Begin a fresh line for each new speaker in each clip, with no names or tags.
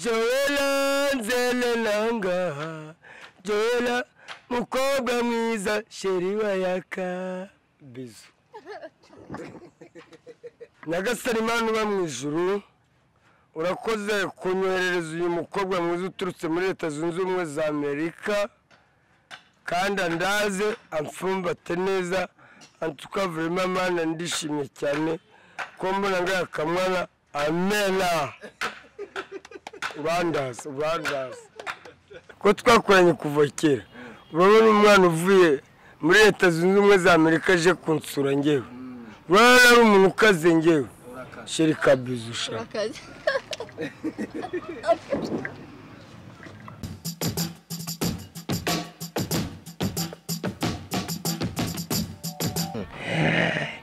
Joella nzelelanga Joella mukobwa mwiza chéri wa Yaka bizu. Nyagasani Mana uba mu ijuru, urakoze kunyoherereza uyu mukobwa mwiza uturutse muri Leta Zunze Ubumwe za Amerika, kandi andaze amfumbate neza antuka vraiment Mana ndishimye cyane ko mbona ngaya kamwana amena urandaza urandaza ko twakoranye kuva kera. Urabona umwana uvuye muri Leta Zunze Ubumwe za Amerika aje kunsura ngewe, urabona ari umuntu ukaze ngewe chéri kabizu sha.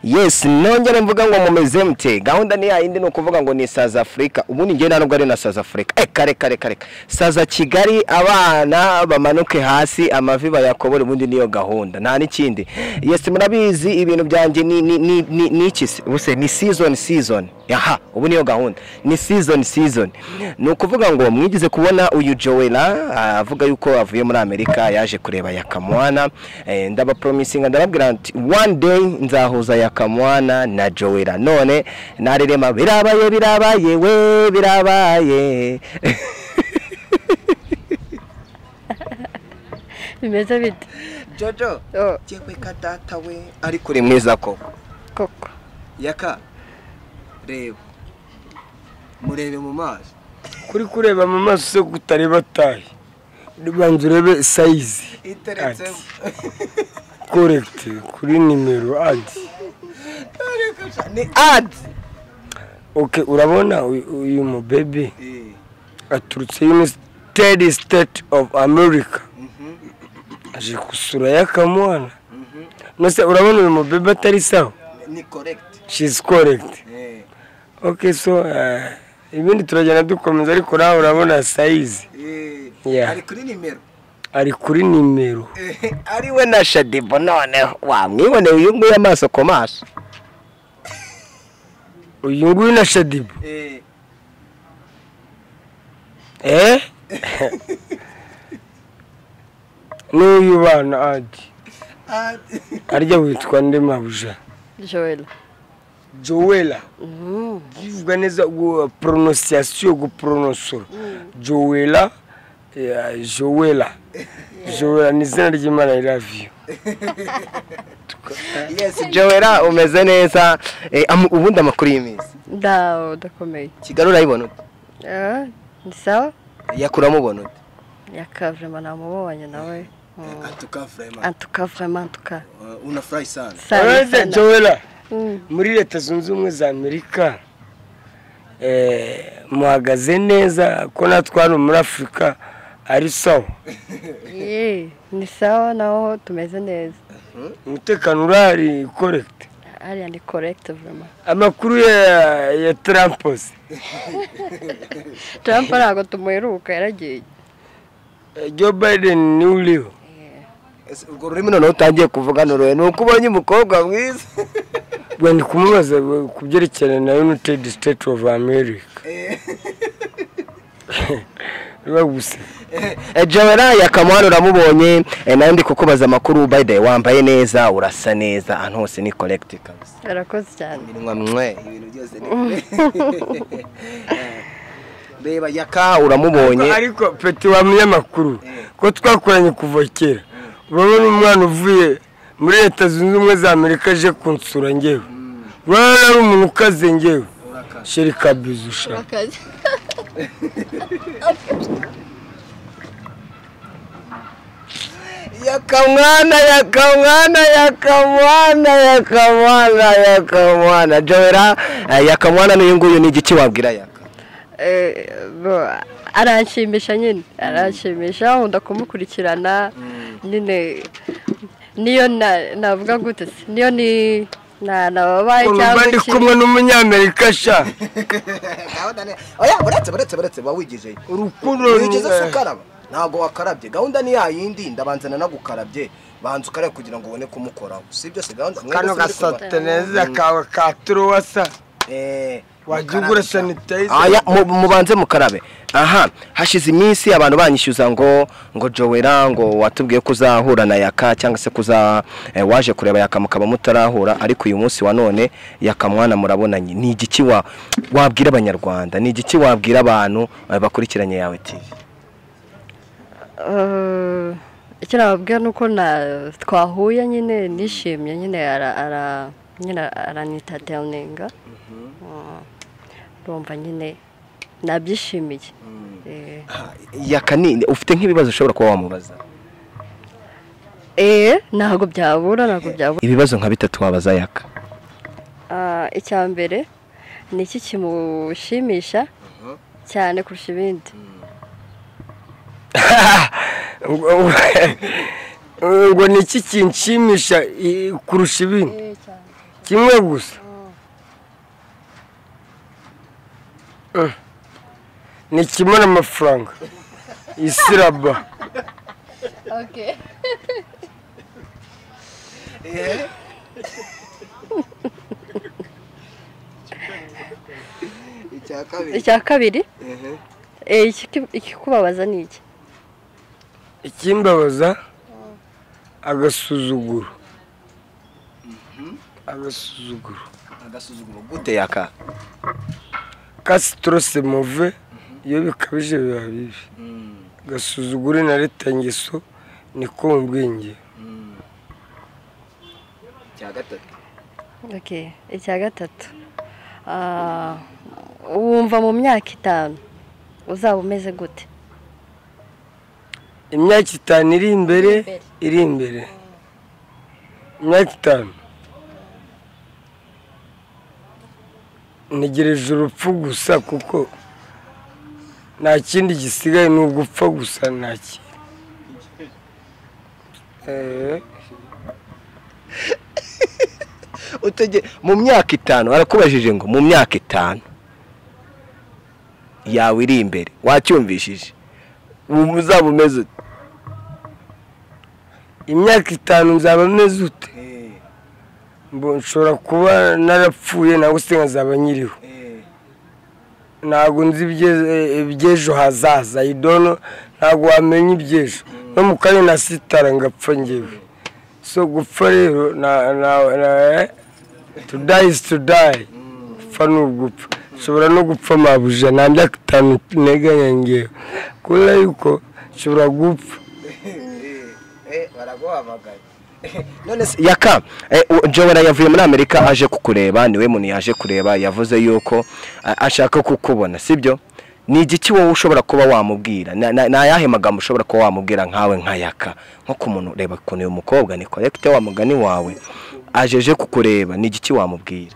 Yes, nongere mvuga ngo mumeze mute. Gahunda ni yindi ni ukuvuga ngo ni South Africa. Ubundi ngiye ntabwo ari na South Africa. Kare kare kare. Saza Kigali abana bamanuke hasi amavi bayakobore, ubundi niyo gahunda. Nta n'ikindi. Yes, murabizi ibintu byanjye ni iki se? Ubuse ni season season. Aha, ubu niyo gahunda. Ni season season. Ni ukuvuga ngo mwigize kubona uyu Joella avuga yuko avuye muri Amerika yaje kureba Yakamwana. Ndaba promisinga ndababwira nti one day nzahuza Yakamwana na Joella. None narerema birabaye birabaye we birabaye.
Bimeze bite?
Jojo, jewe ka data we ari kuri mwiza koko.
Koko.
Yaka reba murebe mu maso.
Kuri kureba mu maso se kutareba tayi. Banza urebe size
iteretse
correct kuri nimero ad.
Ni ad.
Okay, urabona uyu mu baby aturutse United States of America. Aje kusura Yakamwana. Nose urabona uyu mu baby atari sawa?
Ni correct.
She's correct. Okay, so ibindi turagenda dukomeza ariko nawe urabona size.
Ari kuri nimero.
Ari kuri nimero.
Ari we na Shadibo none wamwiboneye uyu nguyu amaso ku maso.
Uyu nguyu na Shadibo. N'uyu bana adi. Arya witwa nde mabuja?
Joella.
Joella. Bivuga neza prononciation gupronosora. Joella. Joella. Joella ni izina ry'Imana, I love you.
Yes, Joella umeze neza. Ubundi amakuru y'iminsi?
Ndaho ndakomeye.
Kigali urayibona ute?
Ni sawa.
Yakura mubona ute?
Yaka vraiment namubonye nawe.
En tout cas vraiment.
En tout cas vraiment en tout cas.
Unafurahi sana.
Sana. Joella. Muri Leta Zunze Ubumwe za Amerika muhagaze neza ko natwe hano muri Afrika ari sawa.
Ni sawa naho tumeze neza.
Umutekano urahari correct.
Ariya ni correct vraiment.
Amakuru ya Trump se?
Trump ntabwo tumuheruka yaragiye.
Joe Biden ni uriho.
Urwo rurimi noneho utangiye kuvuga noroye ni uko ubonye umukobwa mwiza.
Ndi kumubaza ku byerekeranye na United States of America.
Joella Yakamwana uramubonye, nawe ndi kukubaza amakuru. By the way wambaye neza urasa neza ahantu hose ni correct kabisa.
Urakoze cyane.
Iminwa mwe ibintu byose ni Reba Yaka uramubonye.
Ariko peti wa munyamakuru ko twakoranye kuva kera, urabona umwana uvuye muri Leta Zunze Ubumwe za Amerika aje kunsura ngewe, urabona ari umuntu ukaze ngewe chéri kabizu sha.
Yakamwana Yakamwana Yakamwana Yakamwana Yakamwana Joella Yakamwana n'uyu nguyu ni igiki wabwira Yaka?
Aranshimisha nyine, aranshimisha nkunda kumukurikirana nyine, niyo navuga gute se niyo ni nababaye cyangwa
ndi kumwe n'umunyamerika sha.
Oya buretse buretse buretse wawigije
urukundo
wigeze ukaraba ntabwo wakarabye. Gahunda ni yayindi ndabanza nanagukarabye banza ukarabe kugira ngo ubone kumukoraho, si byo se gahunda?
Kano gasate neza kawe ka truwasa. Wajya ugura sanitizer.
Aya mubanze mukarabe. Aha, hashize iminsi abantu banyishyuza ngo Joella ngo watubwiye kuzahura na Yaka cyangwa se kuza waje kureba Yaka mukaba mutarahura, ariko uyu munsi wa none Yaka mwana murabonanye. Ni igiki wabwira abanyarwanda? Ni igiki wabwira abantu bakurikiranye Yawe TV?
Icyo nababwira nuko na twahuye nyine nishimye nyine ara nyine aranitaterninga. Urumva nyine nabyishimiye.
Yaka ni ufite nk'ibibazo ushobora kuba wamubaza?
Ntabwo byabura,
Ibibazo nka bitatu wabaza Yaka.
Icya mbere ni iki kimushimisha cyane kurusha ibindi?
Ngo ni iki kinshimisha kurusha ibindi? Kimwe gusa. Ni kimwe n'amafaranga isiraba.
Okay. Icya kabiri ikikubabaza ni iki?
Ikimbabaza agasuzuguro. Agasuzuguro.
Agasuzuguro gute Yaka?
Kasi trop c'est mauvais, iyo bikabije biba bibi. Agasuzuguro na leta ngeso niko mu bwenge.
Icya gatatu.
Okay, icya gatatu. Wumva mu myaka 5 uzaba umeze gute?
Imyaka 5 iri imbere, Imyaka 5 ntegereje urupfu gusa, kuko nta kindi gisigaye ni ugupfa gusa, nta kindi.
Mu myaka 5 arakubajije ngo mu myaka 5 yawe iri imbere wacyumvishije uzaba umeze ute?
Imyaka 5 nzaba meze ute? Nshobora kuba narapfuye ntabwo se nkazaba nyiriho. Ntabwo nzi iby'ejo hazaza, idono ntabwo wamenya iby'ejo. No mu kanya nasitara ngapfa ngewe. So gupfa rero na to die is to die. Gupfa ni ugupfa. Nshobora no gupfa mabuja, nta myaka 5 nteganya ngewe. Kubera yuko nshobora gupfa.
Baraguhamagaye. None se Yaka, Joella yavuye muri Amerika aje kukureba, niwe muntu yaje kureba, yavuze yuko ashaka kukubona, sibyo? Ni igiki wowe ushobora kuba wamubwira? Na yahe magambo ushobora kuba wamubwira nkawe nka Yaka, nko kumuntu reba ukuntu uyu mukobwa ni correct wa mugani wawe ajeje kukureba, ni igiki wamubwira?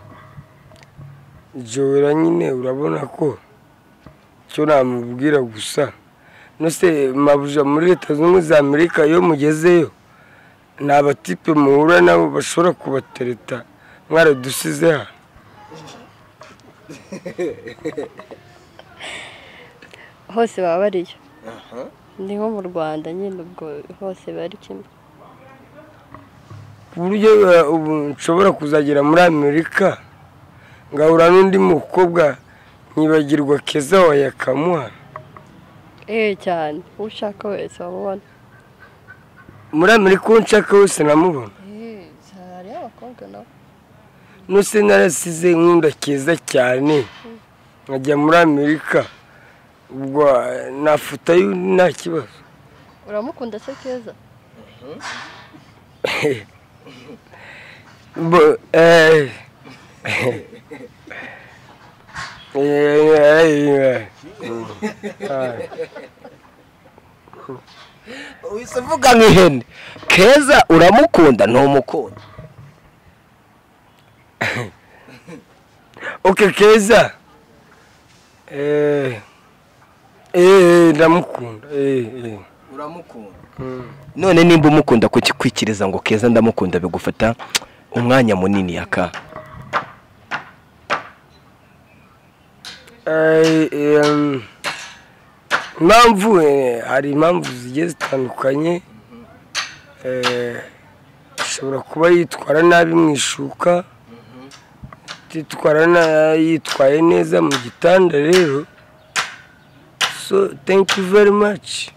Joella nyine urabona ko cyo namubwira gusa. Nose mabuja muri Leta Zunze Ubumwe za Amerika iyo mugezeyo ni abatipe muhura nabo bashobora kubatereta mwaradusize hano.
Hose baba bariyo. Ni nko mu Rwanda nyine ubwo hose bari kimwe.
Ku buryo ubu nshobora kuzagera muri Amerika ngahura n'undi mukobwa nkibagirwa Keza wa Yakamuha.
Cyane ushaka wese wamubona.
Muri Amerika uwo nshaka wese namubona.
Hariyo abakobwa nabo.
Nose narasize nkunda Keza cyane nkajya muri Amerika ubwo nafutayo nta kibazo.
Uramukunda se Keza?
Uhise uvuga nk'ihene. Keza uramukunda ntumukunda?
Okay, Keza ndamukunda.
Uramukunda. None nimba umukunda kuki kwikiriza ngo Keza ndamukunda bigufata umwanya munini Yaka?
Impamvu hari impamvu zigiye zitandukanye. Ashobora kuba yitwara nabi mu ishuka, Atitwara yitwaye neza mu gitanda rero. So thank you very much.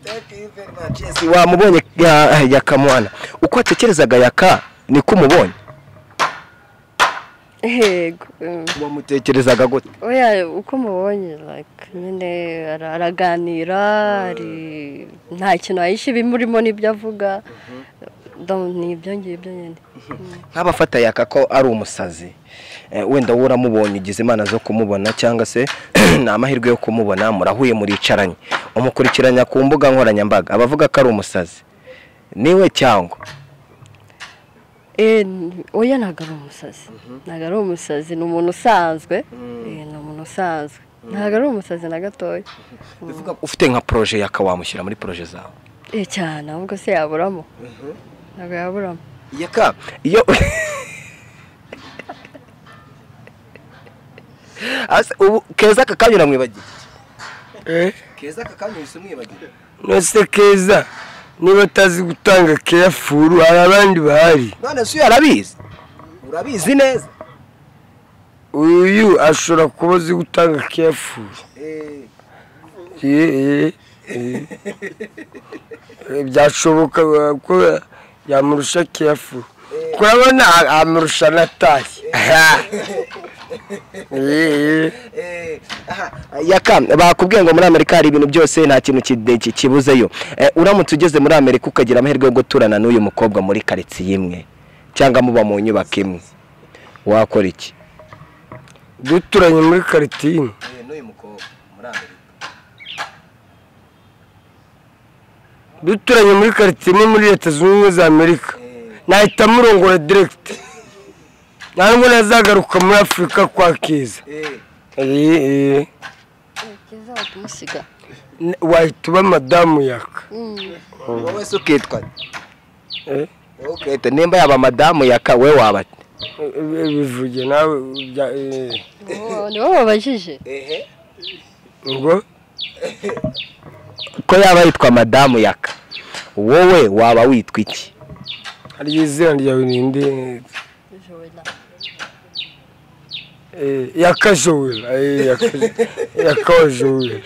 Thank you very much. Yes, wamubonye Yaka mwana. Uko atekerezaga Yaka niko umubonye?
Yego.
Wamutekerezaga gute?
Oya, uko mubonye like nyine araganira, ari nta kintu ahisha ibimurimo n'ibyo avuga. Ni ibyo ngibyo nyine.
Nk'abafata Yaka ko ari umusazi, wenda wowe uramubonye ugize imana zo kumubona cyangwa se ni amahirwe yo kumubona, murahuye muricaranye, umukurikiranya ku mbuga nkoranyambaga, abavuga ko ari umusazi niwe cyangwa?
Oya, ntabwo ari umusazi, ntabwo ari umusazi, ni umuntu usanzwe, ni umuntu usanzwe, ntabwo ari umusazi na gatoya.
Bivuga ufite nka projet Yaka wamushyira muri projet zawe?
Cyane, ahubwo se yaburamo, ntabwo yaburamo.
Yaka iyo ase ubu Keza kakanyura mwibagiye? Keza kakanyura umwibagiye?
Nose Keza niba atazi gutanga careful hari abandi bahari.
None se yarabizi? Urabizi neza?
Uyu ashobora kuba azi gutanga careful. Byashoboka ko yamurusha careful. Kurabona amurusha nataye.
Yaka bakubwiye ngo muri Amerika hari ibintu byose nta kintu kibuzeyo. Uramutse ugeze muri Amerika ukagira amahirwe yo guturana n'uyu mukobwa muri quartier imwe cyangwa muba mu nyubako imwe, wakora iki?
Duturanye muri quartier imwe
n'uyu mukobwa muri Amerika,
duturanye muri quartier imwe muri Leta Zunze Ubumwe za Amerika, nahita murongora direct. Ntabwo nazagaruka muri Afurika kwa Keza.
Keza watumusiga.
Wahita uba madamu Yaka.
Wowe se ukitwa? Wowe nimba yaba madamu Yaka we waba?
Bivuge nawe.
Ni wowe wabajije?
Ngo
ko yaba yitwa madamu Yaka, wowe waba witwa iki?
Hari izina ryawe ninde? Yaka Joel, Yaka Joel.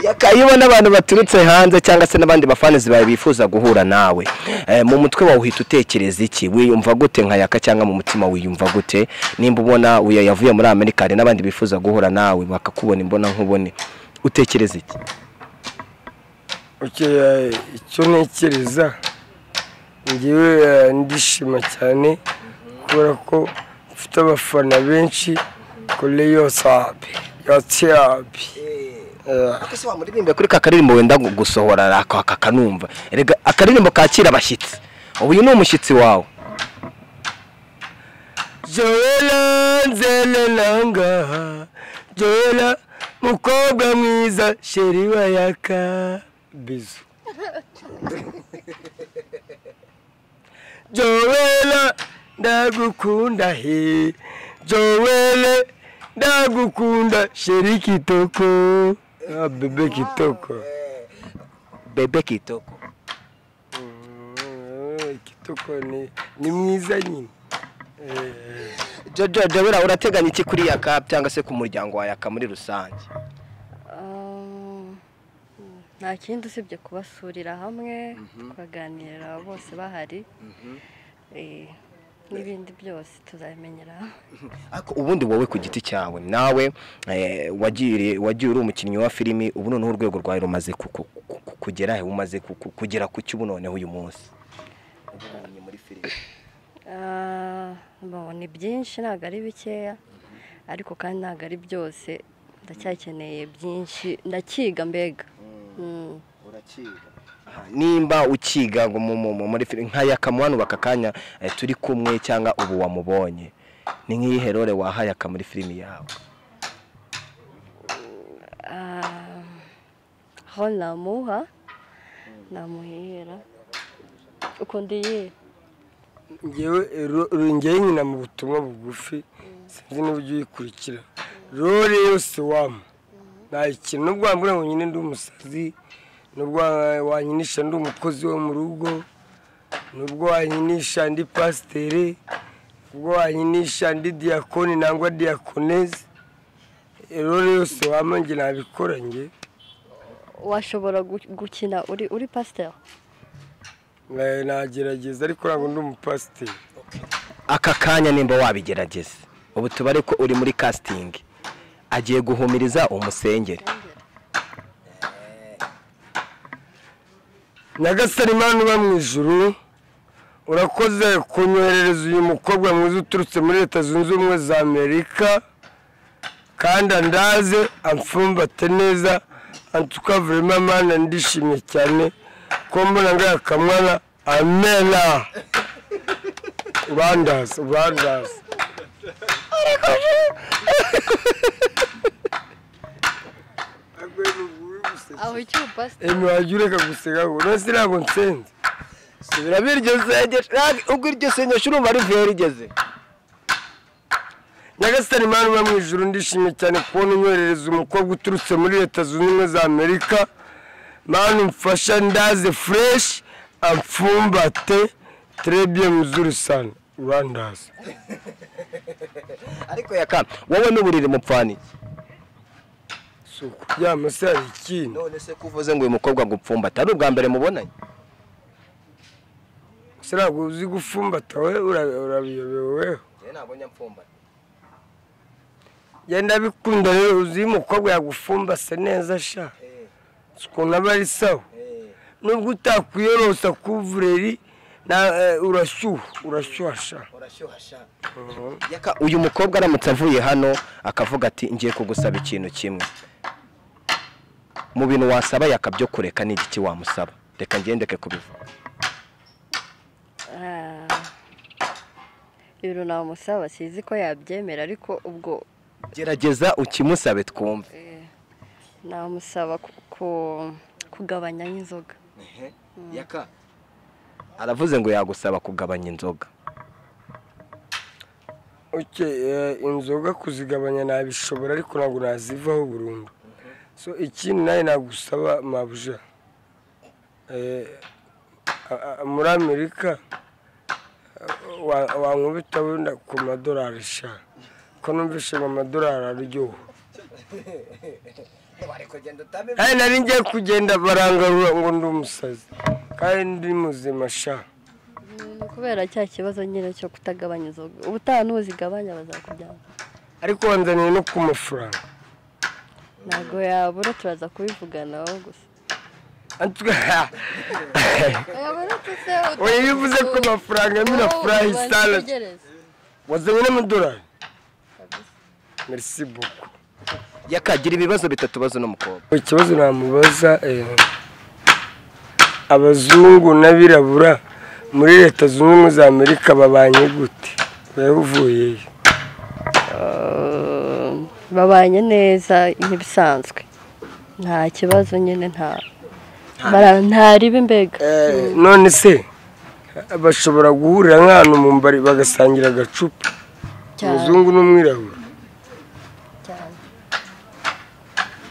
Yaka, iyo ubona abantu baturutse hanze cyangwa se n'abandi bafanizi bawe bifuza guhura nawe, mu mutwe wawe uhita utekereza iki? Wiyumva gute nka Yaka cyangwa mu mutima wiyumva gute? Nimba ubona uya yavuye muri Amerika hari n'abandi bifuza guhura nawe bakakubona imbona nkubone, utekereza iki?
Okay, icyo ntekereza ngiwe ndishima cyane kubera ko mfite abafana benshi kuri yosabi yatyabi.
Ako se wamuririmba kuri kakaririmbo wenda gusohora akakanumva. Erega akaririmbo kakira abashyitsi. Ubu uyu ni umushyitsi wawe.
Joela nzelelanga, Joela mukobwa mwiza sheri wa Yaka bizu. Joela ndagukunda he, Joele ndagukunda sheri kitoko. Bebe kitoko.
Bebe kitoko.
Kitoko ni mwiza nyine.
Jojo Joela urateganya iki kuri Yaka cyangwa se ku muryango wa Yaka muri rusange?
Nta kindi usibye kubasurira hamwe tukaganira bose bahari. N'ibindi byose tuzabimenyera.
Ariko ubundi wowe ku giti cyawe nawe wagiye uri umukinnyi wa filimi, ubu noneho urwego rwawe rumaze kugera he? Umaze kugera ku cyo ubu noneho uyu munsi ubumenyi muri filimi?
Ni byinshi, ntabwo ari bikeya, ariko kandi ntabwo ari byose, ndacyakeneye byinshi, ndakiga mbega.
Urakiga. Nimba ukiga ngo muri filimi nka Yaka mwana bakakanya turi kumwe cyangwa ubu wamubonye, ni nk'iyihe role wahaye Yaka muri filimi yawe?
Aho namuha namuhera ukunda iyihe?
Ngewe nyina mu butumwa bugufi sinzi n'uburyo uyikurikira, role yose wampa nta kintu, nubwo wambwira ngo nyine ndi umusazi, nubwo wanyinisha ndi umukozi wo mu rugo, nubwo wanyinisha ndi pasiteri, Ubwo wanyinisha ndi diyakoni nangwa diyakoneze, rero yose wama njye nabikora njye.
Washobora gukina uri pasiteri?
Nagerageza ariko ntabwo ndi umupasiteri.
Aka kanya nimba wabigerageza, ubu tubare ko uri muri casting, agiye guhumiriza umusengeri.
Nyagasani Mana uba mu ijuru, urakoze kunyoherereza uyu mukobwa mwiza uturutse muri Leta Zunze Ubumwe za Amerika, kandi andaze amfumbate neza, antuka vraiment Mana ndishimye cyane ko mbona ngaya kamwana. Amena. Urandaza, urandaza.
Aho icyo pastor
wajya ureka guseka ngo none ntabwo nsenze.
Subira biryo sengesho, ubwo iryo sengesho urumva rivuye rigeze.
Nyagasani Mana uba mu ijuru, ndishimye cyane kubona unyoherereza umukobwa uturutse muri Leta Zunze Ubumwe za Amerika. Mana umfasha ndaze fresh, amfumbate très bien mzuri sana, urandaza.
Ariko Yaka, wowe n'uburiri mupfana iki?
Si ukuryama se hari ikindi?
None se ko uvuze ngo uyu mukobwa agupfumbata, ari ubwa mbere mubonanye?
Se ntabwo uzi gufumbata we, urabiyobewe.
Njye ntabwo njya mfumbata.
Genda bikunda rero, uzi iyo umukobwa yagufumbase neza sha, ukuntu aba ari sawa. Nubwo utakwiyorosa kuvureri, urashyuha, urashyuha sha.
Urashyuha sha. Yaka, uyu mukobwa aramutse avuye hano akavuga ati ngiye kugusaba ikintu kimwe, mu bintu wasaba Yaka byo kureka ni igiki wamusaba? Reka ngendeke kubivuga.
Ibintu namusaba sizi ko yabyemera, ariko ubwo
gerageza ukimusabe twumve.
Namusaba kugabanya inzoga.
Yaka aravuze ngo yagusaba kugabanya inzoga.
Okay, inzoga kuzigabanya nabishobora ariko ntabwo nazivaho burundu. So ikindi nawe nagusaba mabuja, muri Amerika wankubita wenda ku madolari sha, ko numvise ngo amadolari araryoha. Kandi nari ngiye kugenda barangarura ngo ndi umusazi, kandi ndi muzima sha.
Kubera cya kibazo nyine cyo kutagabanya inzoga, ubutaha ntuzigabanya bazakujyana.
Ariko wanzaniye no ku mafaranga.
Ntabwo yabura, turaza kubivuganaho gusa.
Oya, iyo uvuze ku mafaranga mina furahi sana. Wazanye n'amadolari? Merci beaucoup.
Yakagira ibibazo bitatu bazo n'umukobwa.
Ikibazo namubaza, abazungu n'abirabura muri Leta Zunze Ubumwe za Amerika babanye gute? Wewe uvuyeyo?
Babanye neza nk'ibisanzwe, nta kibazo nyine, nta ribi mbega.
None se bashobora guhurira nk'ahantu mu mbari bagasangira agacupa, umuzungu n'umwirabura?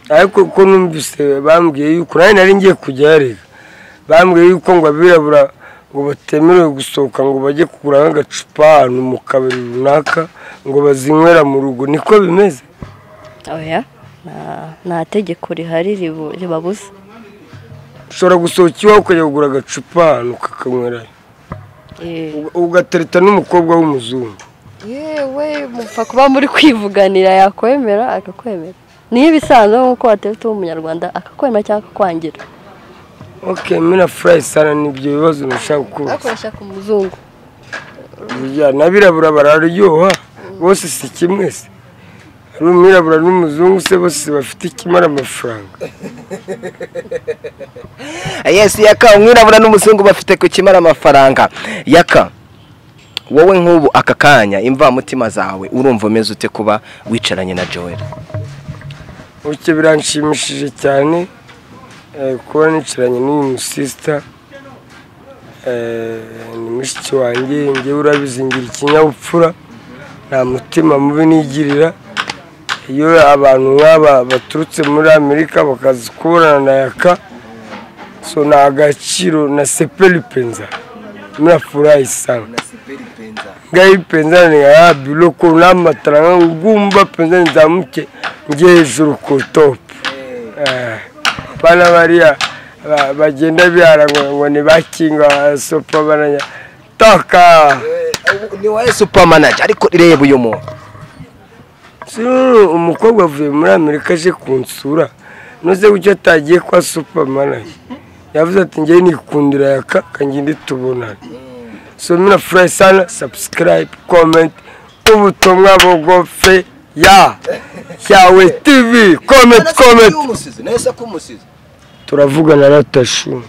Ariko ko numvise bambwiye yuko nari ngiye kujya rega, bambwiye yuko ngo abirabura ngo batemerewe gusohoka ngo bajye kugura nk'agacupa ahantu mu kabari runaka ngo bazinywera mu rugo, niko bimeze?
Oya, nta tegeko rihari ribabuza.
Ushobora gusohoka iwawe ukajya kugura agacupa ahantu ukakanywerayo, ugatereta n'umukobwa w'umuzungu.
Yewe, mupfa kuba muri kwivuganira, yakwemera akakwemera. Niyo ibisanzwe nk'uko watereta w'umunyarwanda akakwemera cyangwa akakwangira.
Okay, mina furahi sana, nibyo bibazo nashaka kubaza.
Akoresha ku muzungu.
Ya, n'abirabura bararyoha bose si kimwe se? Ari umwirabura n'umuzungu se bose bafite ikimara amafaranga.
Yes, Yaka, umwirabura n'umuzungu bafite ku kimara amafaranga. Yaka, wowe nk'ubu aka kanya imvamutima zawe urumva umeze ute kuba wicaranye na Joel?
Okay, biranshimishije cyane kuba nicaranye n'uyu musista, ni mushiki wanjye, njyewe urabizi ngira ikinyabupfura, nta mutima mubi nigirira. Iyo abantu nk'aba baturutse muri Amerika bakaza kuburana na Yaka, so ni agaciro na sepeli penza, murafurahi sana. Ngai mpenza nalingaka biloko namatala nga ngumba mpenza nzamuke nge hejuru ku top. Bana bariya bagenda bihara ngo ni bakinga super manager toka
ni waye super manager. Ariko reba uyu muntu,
umukobwa avuye muri Amerika aje kunsura, noze kuki atagiye kwa super manager? Yavuze ati ngewe nikundira Yaka kangende tubonane. So mimi nafurahi sana, subscribe, comment, ubutumwa bugufi ya Yawe TV, comment comment. Turavugana ratashu.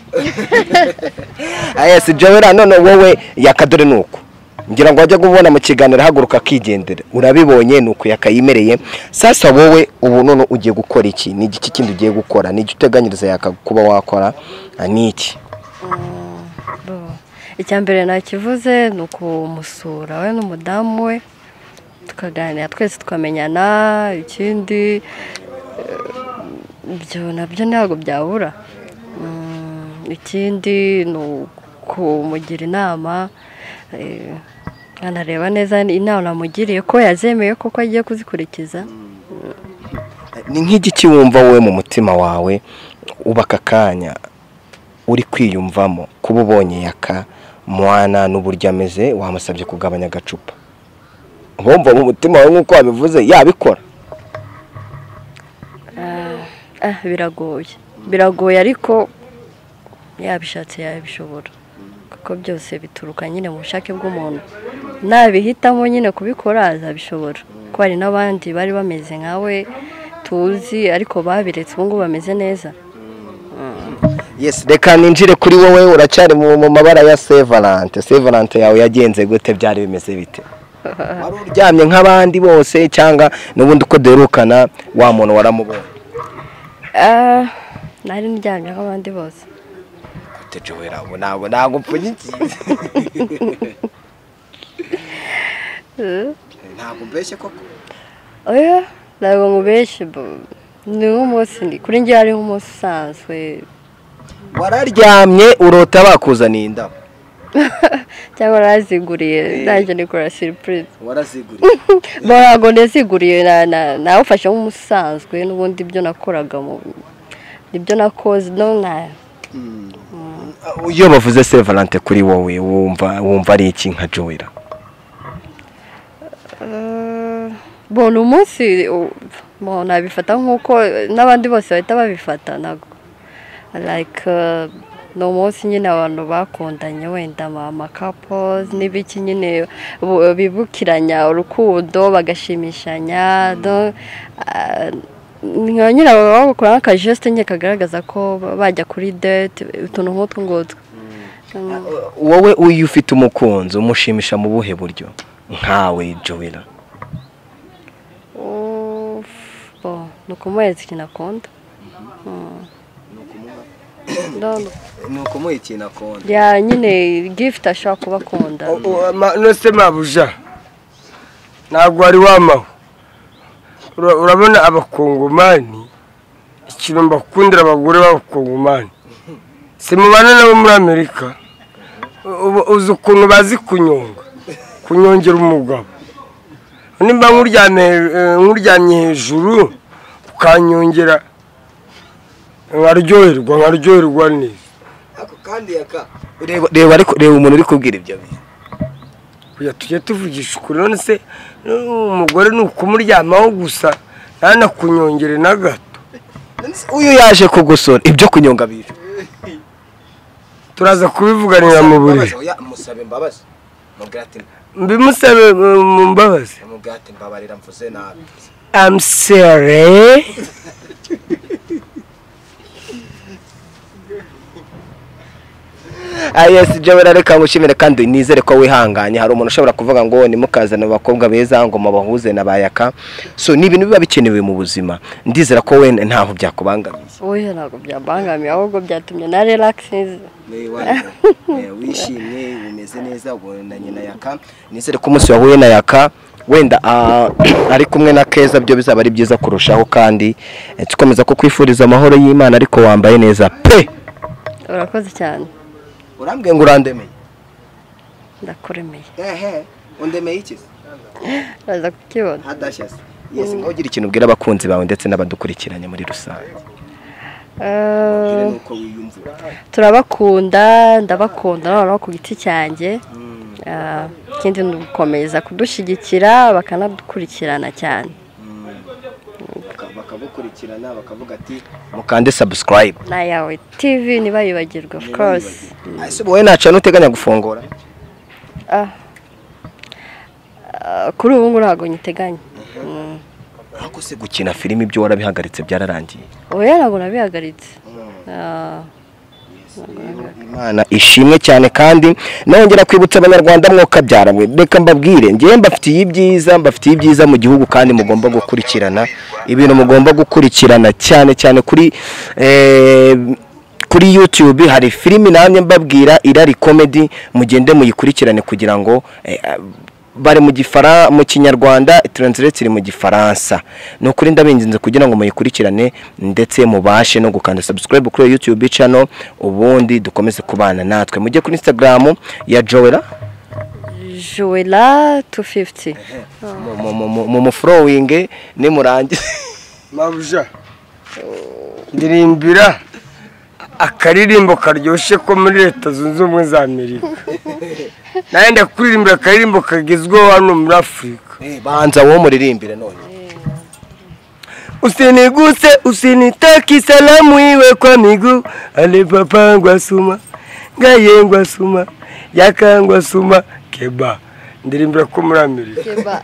Yes, Joella, none wowe Yaka dore nuko ngira ngo wajya kubona mu kiganiro haguruka akigendera, urabibonye nuko yakayimereye. Sasa wowe ubu none ugiye gukora iki? Ni iki kindi ugiye gukora? Ni iki uteganyiriza Yaka kuba wakora? Ni iki?
Icya mbere nakivuze ni ukumusura we n'umudamu we, tukaganira twese tukamenyana. Ikindi ibyo nabyo ntabwo byabura. Ikindi ni ukumugira inama, anareba neza inama namugiriye ko yazemeye koko agiye kuzikurikiza.
Ni nk'igiki wumva wowe mu mutima wawe ubaka akanya uri kwiyumvamo kuba ubonye Yaka mwana n'uburyo ameze, wamusabye kugabanya agacupa, wumva mu mutima wawe nk'uko wabivuze yabikora?
Biragoye, biragoye, ariko yabishatse yabishobora, kuko byose bituruka nyine mu bushake bw'umuntu. Nabihitamo nyine kubikora azabishobora, kuko hari n'abandi bari bameze nkawe tuzi ariko babiretse ubu ngubu bameze neza.
Yes, reka ninjire kuri wowe, uracyari mu mabara ya Saint Valentin. Saint Valentin yawe yagenze gute? Byari bimeze bite? Wari uryamye nk'abandi bose cyangwa n'ubundi uko derukana wa muntu waramubonye?
Nari ndyamye nk'abandi bose.
Gute Joella, ubu ntabwo mpfunyikiye. Ntabwo mbeshye koko?
Oya, ntabwo nkubeshye, ni nk'umunsi kuri njye ari nk'umunsi usanzwe.
Wararyamye urota bakuzaniye indabo
cyangwa waraziguriye? Nanjye nikora surprise.
Waraziguriye?
Ntabwo naziguriye, nawufashe nk'umunsi usanzwe n'ubundi ibyo nakoraga nibyo nakoze.
Iyo bavuze Saint Valentin kuri wowe wumva ari iki nka Joella?
Bon, umunsi nabifata nk'uko n'abandi bose bahita babifata, ntabwo like ni umunsi nyine abantu bakundanye, wenda ama couples n'ibiki nyine bibukiranya urukundo bagashimishanya, nyine baba bakora nk'akageste nyine kagaragaza ko bajya kuri date, utuntu nk'utwo ngutwo.
Wowe uyu ufite umukunzi umushimisha mu buhe buryo nkawe Joella?
Ni ukumuhereza ikintu akunda.
Ni ukumuha ikintu akunda.
Ya nyine gift ashobora kuba akunda.
Nose mabuja ntabwo wari wamaho. Urabona abakongomani ikintu mbakundira abagore b'abakongomani, simubana nabo muri Amerika, uzi ukuntu bazi kunyonga, kunyongera umugabo. Nimba nkuryamye hejuru ukanyongera nkaryoherwa neza.
Kandi Yaka reba, ariko reba umuntu uri kubwira ibyo bintu.
Kuya tujye tuvugisha ukuri, none se umugore ni ukumuryamaho gusa ntanakunyongere na gato?
Uyu yaje kugusura ibyo kunyonga biri
turaza kubivuganira mu buriri.
Musabe imbabazi, mubwire ati
mbimusabe mu mbabazi,
mubwire ati mbabarira mvuze nabi.
I'm sorry.
Yes, Joella, reka ngushimire kandi nizere ko wihanganye. Hari umuntu ushobora kuvuga ngo nimukazane abakobwa beza ngo mubahuze na bayaka. So ni ibintu biba bikenewe mu buzima. Ndizera ko we ntaho byakubangamiye.
Oya, ntabwo byabangamiye, ahubwo byatumye na relaxinze.
Wishimye, umeze neza, ubonanye na Yaka. Nizere ko umunsi wahuye na Yaka wenda ari kumwe na Keza byo bizaba ari byiza kurushaho, kandi tukomeza ko kwifuriza amahoro y'Imana. Ariko wambaye neza pe.
Urakoze cyane.
Urambwiye ngo urandemeye?
Ndakuremeye.
Ehe. Undemeye iki?
Uraza kukibona.
Hadashya se. Yes, ngaho ugira ikintu ubwira abakunzi bawe ndetse n'abadukurikiranye muri rusange. Ubwire nuko wiyumvura.
Turabakunda, ndabakunda noneho ku giti cyanjye. Ikindi ni ugukomeza kudushyigikira bakanadukurikirana cyane.
Bakagukurikirana bakavuga ati mukande subscribe.
Na Yawe TV ntibayibagirwe, of course.
Ese wowe ntaca nuteganya gufungura?
Kuri ubu ngubu ntabwo nyiteganya.
Ariko se gukina filimi ibyo warabihagaritse byararangiye?
Oya, ntabwo nabihagaritse.
Imana ishimwe cyane. Kandi nongera kwibutsa abanyarwanda mwokabyara mwe, reka mbabwire ngiye mbafitiye ibyiza, mbafitiye ibyiza mu gihugu kandi mugomba gukurikirana ibintu, mugomba gukurikirana cyane cyane kuri kuri YouTube hari filimi namwe mbabwira Irari Comedy, mugende muyikurikirane kugira ngo bari mu gifara mu Kinyarwanda, translate iri mu Gifaransa. Ni ukuri ndabinginze kugira ngo muyikurikirane ndetse mubashe no gukanda subscribe kuri YouTube channel, ubundi dukomeze kubana natwe. Mujye kuri Instagram ya Joella,
Joella 250,
mu following nimurangiza.
Mabuja, ndirimbira akaririmbo karyoshye ko muri Leta Zunze Ubumwe za Amerika. Nawe ndakuririmbira akaririmbo kagezweho hano muri Afurika.
Banza wowe muririmbire none.
Usiniguse, usinitaki, salamu iwe kwa miguu. Ale papa ngwasuma, ngaye ngwasuma, yaka ngwasuma, keba. Ndirimbira ko muri Amerika.
Keba.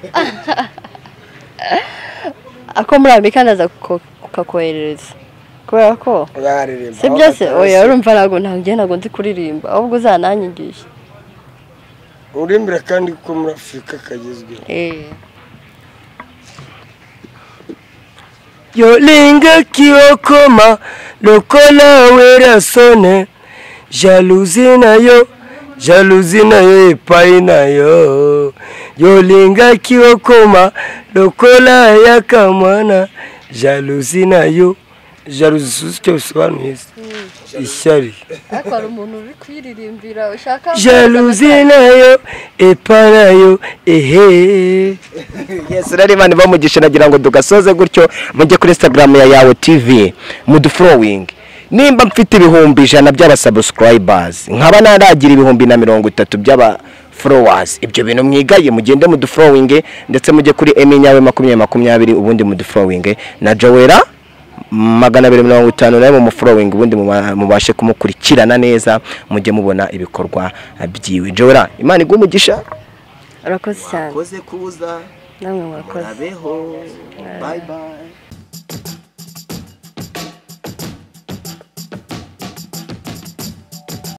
Ako muri Amerika ndaza kukakoherereza. Kubera ko si byose, oya urumva ntabwo ntabwo nzi kuririmba, ahubwo uzananyigisha.
Urimbira kandi ko muri Afurika kagezweho. Yolinga kiokoma lokola werasone, jalousie nayo, jalousie nayo epai nayo. Yolinga kiokoma lokola yakamwana, jalousie nayo. Jalousie icyo bisobanuye ishyari.
Ariko hari umuntu uri kwiririmbira ushaka
jalousie nayo epai nayo ehe.
Yes, rero Imana ibamugishe, nagira ngo dugasoze gutyo. Mujye kuri Instagram ya Yawe TV mudufollowing. Nimba mfite 100,000 by'aba subscribers, nkaba naragira 1030,000 by'aba followers, ibyo bintu mwigaye mugende mudufollowing, ndetse mujye kuri Emmy Nyawe 2020 ubundi mudufollowing, na Joella 250 nawe mu following, ubundi mubashe kumukurikirana neza, mujye mubona ibikorwa byiwe. Joella, Imana iguhe umugisha.
Urakoze cyane.
Wakoze kuza.
Namwe murakoze.
Murabeho. Bye bye.